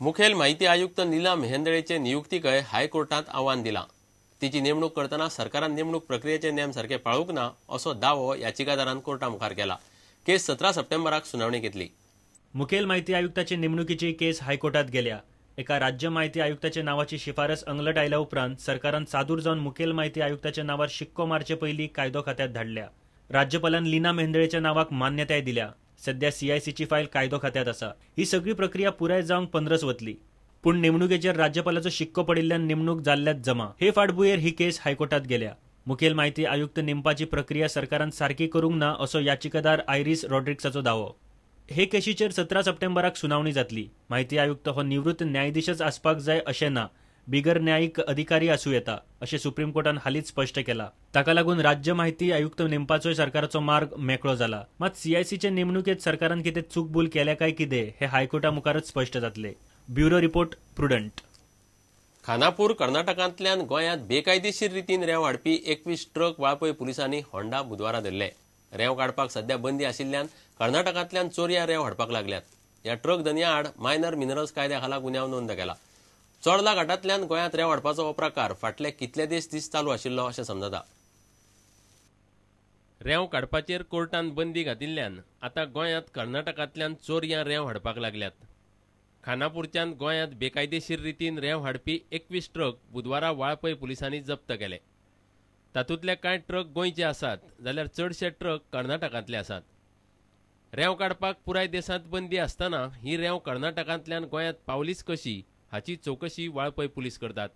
मुखेल माहिती आयुक्त नीला मेहेंदळेचे नियुक्तीकय हायकोर्टात आव्हान दिलां. तिची नेमणूक करतना सरकारान नेमणूक प्रक्रियेचे नेम सारके पाळूंक ना असो दावो याचिकादारान कोर्टा मुखार केला. केस 17 सप्टेंबराक सुनावणी घेतली. मुखेल माहिती आयुक्ताचे नेमणुकीची केस हायकोर्टात गेल्या. एका राज्य माहिती आयुक्ताच्या नावाची शिफारस अंगलट आयल्या उपरांत सरकारान सादूर जावन मुखेल माहिती आयुक्ताच्या नावार शिक्को मारचे पयलीं कायदो खात्यात धाडल्या. राज्यपालान लीना मेहेंदळेच्या नावाक मान्यताय दिल्या. सध्या सीआयसीची फायल कायदो खात्यात आसा. ही सगळी प्रक्रिया पुराय जावंक 15 वतली. पूण नेमणुकेचेर राज्यपालाचो शिक्को पडिल्ल्यान नेमणूक जाल्ल्यात जमा. हे फाटभुंयेर ही केस हायकोर्टात गेल्या. मुखेल माहिती आयुक्त नेमपाची प्रक्रिया सरकारान सारकी करूंक ना असो याचिकादार आयरीस रॉड्रिक्साचो दावो. हे केशीचेर 17 सप्टेंबराक सुनावणी जातली. माहिती आयुक्त हो निवृत्त न्यायाधीशच आसपाक जाय अशें ना, बिगर न्यायीक अधिकारी आसूं येता अशें सुप्रीम कोर्टान हालींच स्पश्ट केला. ताका लागून राज्य माहिती आयुक्त नेमपाचोय सरकाराचो मार्ग मेकळो जाला. मात सीआयसीचे नेमणुकेत सरकारान कितें चूकभूल केल्या काय कितें हें हायकोर्टा मुखारच स्पश्ट जातलें. Bureau report, Prudent. Khanapur कर्नाटकांतल्यान गोंयांत बेकायदेशीर रितीन रेंव हाडपी 21 ट्रक वाळपय पुलिसांनी होंडा बुधवारा धरले. रेंव काडपाक सध्या बंदी आशिल्ल्यान कर्नाटकांतल्यान चोरयां रेंव हाडपाक लागल्यात. ह्या ट्रक धनया आड मायनर मिनरल्स कायद्या खाला गुन्यांव नोंद केला. चोडला घाटांतल्यान गोंयांत रेंव हाडपाचो हो प्रकार फाटले कितले दीस चालू आशिल्लो अशें समजता. रेंव काडपाचेर कोर्टान बंदी घातिल्ल्यान आतां गोंयांत कर्नाटकांतल्यान चोरयां रेंव हाडपाक लागल्यात. खानापूरच्यान गोंयांत बेकायदेशीर रितीन रेंव हाडपी 21 ट्रक बुधवारा वाळपय पुलिसांनी जप्त केले. तातूंतले कांय ट्रक गोंयचे आसात जाल्यार चडशे ट्रक कर्नाटकांतले आसात. रेंव काडपाक पुराय देशांत बंदी आसतना ही रेंव कर्नाटकांतल्यान गोंयांत पावलीच कशी हाची चवकशी वाळपय पुलीस करतात.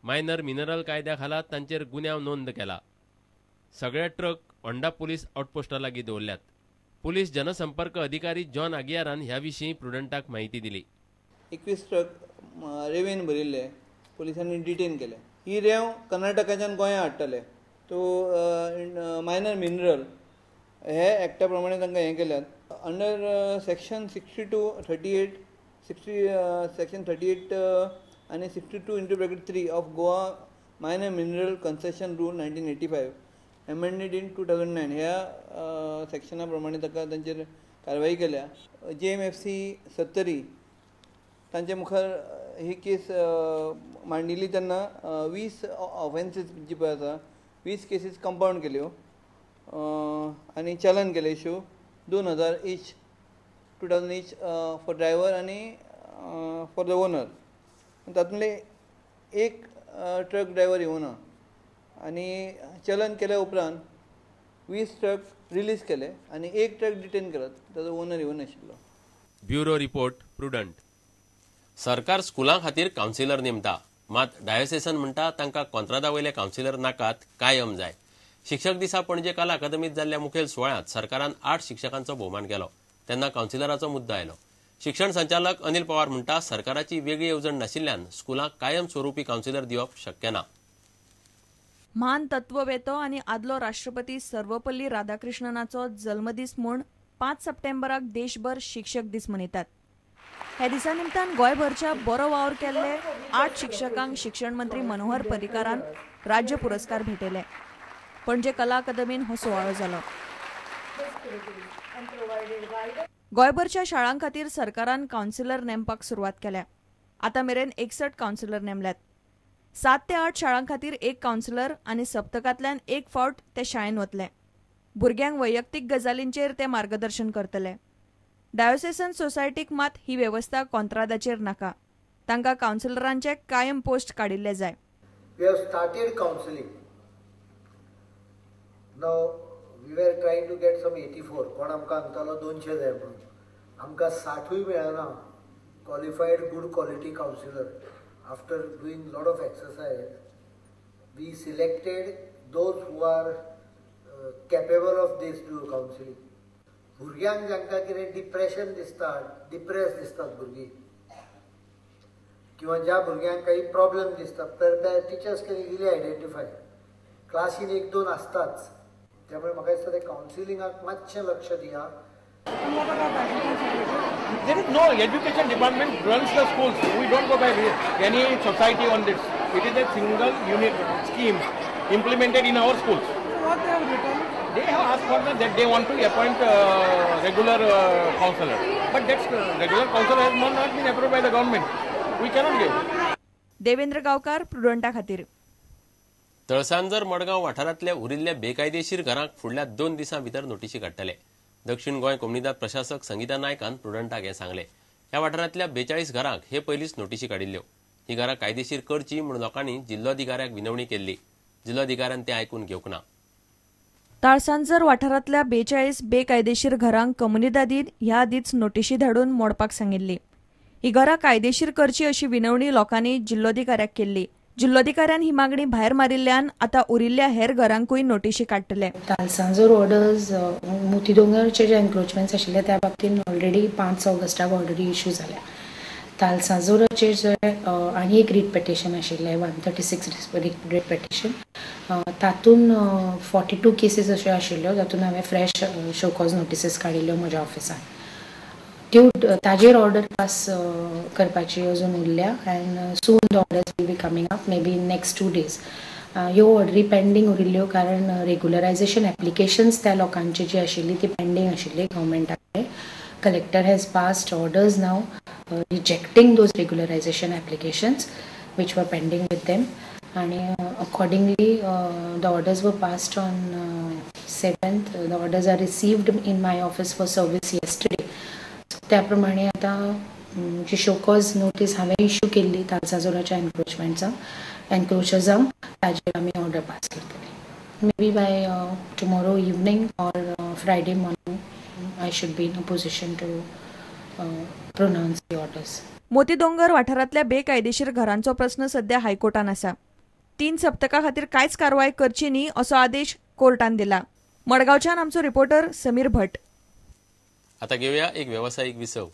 मायनर मिनरल कायद्या खाला तांचेर गुन्यांव नोंद केला. सगळे ट्रक होंडा पुलीस आउटपोस्टा लागीं दवरल्यात. पुलीस जनसंपर्क अधिकारी जॉन आगियारान ह्या विशीं प्रुडंटाक माहिती दिली. 21 ट्रक रेंवेन भरिल्ले पुलिसांनी डिटेन केले. ही रेंव कर्नाटकाच्यान गोंया हाडटले. तो मायनर मिनरल हे एक्टा प्रमाणे तांकां हें केल्यात. Under section 62, 38, 60, section 38 आनी 62(3) of Goa minor mineral concession rule 1985 amended in 2009 ह्या सेक्शना प्रमाणे ताका तांचेर कारवाई केल्या. JMFC Sattari तांचे मुखार ही केस मांडिल्ली तेन्ना 20 ऑफेन्सीस जी पळय आसा 20 केसीस कंपावंड केल्यो आनी चलन केले issue 2000 each, 2000 each for driver आनी फॉर the owner. तातूंतले एक ट्रक ड्रायव्हर येवना आनी चलन केल्या उपरांत 20 ट्रक रिलीज केले आनी एक ट्रक डिटेन केला, ताजो ओनर येवनाशिल्लो. Bureau report, Prudent. सरकार स्कुलां खातीर कावन्सिलर नेमता, मात डायोसेसन म्हणटा तांकां कोंत्रादा वयले कावन्सिलर नाकात, कायम जाय. शिक्षक दिसा पणजे कला अकादमीत जाल्ल्या मुखेल सुवाळ्यांत सरकारान 8 शिक्षकांचो भोवमान केलो. तेन्ना कावन्सिलराचो मुद्दो आयलो. शिक्षण संचालक अनिल पवार म्हणटा सरकाराची वेगळी येवजण नाशिल्ल्यान स्कुलांक कायम स्वरुपी कावन्सिलर दिवप शक्य ना. म्हान तत्ववेतो आनी आदलो राष्ट्रपती सर्वपल्ली राधाकृष्णनाचो जल्मदीस म्हूण 5 सप्टेंबराक देशभर शिक्षक दीस मनयतात. ह्या दिसा निमतान गोंयभरच्या बरो वावर केल्ले 8 शिक्षकांक शिक्षण मंत्री मनोहर पर्रीकारान राज्य पुरस्कार भेटयले. पणजे कला अकादमीन हो सुवाळो जालो. गोंयभरच्या शाळां खातीर सरकारान कावन्सिलर नेमपाक सुरवात केल्या. आतां मेरेन 61 कावन्सिलर नेमल्यात. 7 ते 8 शाळां खातीर 1 कावन्सिलर आनी सप्तकांतल्यान 1 फावट ते शाळेन वतले. भुरग्यांक वैयक्तीक गजालींचेर ते मार्गदर्शन करतले. डायोसेसन सोसायटीक मात ही वेवस्था कोंत्रादाचेर नाका. तांकां कावन्सिलरांचे कायम पोस्ट काडिल्ले जाय. We have started counselling. Now we were trying to get some 84. कोण आमकां सांगतालो 200 जाय म्हणून, आमकां 60ूय मेळना qualified good quality counsellor. After doing lot of exercise we selected those who are capable of this do counselling. भुरग्यांक जांकां कितें डिप्रेशन दिसता, डिप्रेस दिसतात भुरगीं, किंवा ज्या भुरग्यांक काही प्रॉब्लेम दिसता, तर टिचर्स can easily identify. क्लासीन 1-2 आसताच. त्यामुळे म्हाका दिसता ते कावन्सिलिंगाक मातशें लक्ष दिया. There is no education department runs the schools. We don't go by any society on this. It is a single unit scheme implemented in our schools. So what they have written? They have asked for that they want to appoint regular councillor, but that regular councillor has not been approved by the government. We cannot give. Devendra Gaonkar, प्रुडंटा खातीर. तळसांजर मडगांव वाठारांतल्या उरिल्ल्या बेकायदेशीर घरांक फुडल्या 2 दिसां भितर नोटिशी काडटले. दक्षिण गोंय कोमुनिदाद प्रशासक संगीता नायकान प्रुडंटाक हें सांगलें. ह्या वाठारांतल्या 42 घरांक हे पयलींच नोटिशी काडिल्ल्यो. ही घरां कायदेशीर करची म्हूण लोकांनी जिल्लोधिकाऱ्याक विनवणी केल्ली. जिल्लोधिकाऱ्यान तें आयकून घेवंक ना. ताळसांजर वाठारांतल्या 42 बेकायदेशीर घरांक कोमुनिदादीन ह्या आदींच नोटिशी धाडून मोडपाक सांगिल्ली. ही घरां कायदेशीर करची अशी विनवणी लोकांनी जिल्लोधिकाऱ्याक केल्ली. जिल्लोधिकाऱ्यान ही मागणी भायर मारिल्ल्यान आतां उरिल्ल्या हेर घरांकूय नोटिशी काडटले. तालसांजोर ऑर्डर्स मोतीडोंगरचे जे एन्क्रोचमेंट्स आशिल्ले त्या बाबतीन ऑलरेडी 5 ऑगस्टाक ऑर्डरी इश्यू जाल्या. तालसांजोराचेर जे आनी एक रीट पेटिशन आशिल्लें 136 रीट पेटिशन, तातूंत 42 केसीस अश्यो आशिल्ल्यो तातूंत हांवें फ्रेश शोकॉज नोटिसीस काडिल्ल्यो म्हज्या ऑफिसान. त्यो ताजेर ऑर्डर पास करपाची अजून उरल्या and soon the orders will be coming up maybe in next 2 days. ह्यो ऑर्डरी पेंडींग उरिल्ल्यो कारण रेगुलरायझेशन एप्लिकेशन्स त्या लोकांची जी आशिल्ली ती पेंडींग आशिल्ली गव्हर्मेंटा कडेन. Collector has passed orders now rejecting those regularization applications which were pending with them, and accordingly the orders were passed on 7th. The orders are received in my office for service yesterday. So त्या प्रमाणे आता जी show cause notice हांवें issue केल्ली तालसाजोराच्या एन्क्रोचर्सांक ताजेर आमी order pass करतले. Maybe by tomorrow evening or Friday morning I should be in a position to pronounce the orders. Motidongar वाठारांतल्या बेकायदेशीर घरांचो प्रस्न सध्या हायकोर्टान आसा. 3 सप्तकां खातीर कांयच कारवाय करची न्ही असो आदेश कोर्टान दिला. मडगांवच्यान आमचो रिपोर्टर समीर भट. आता घेऊया एक व्यावसायिक विसव.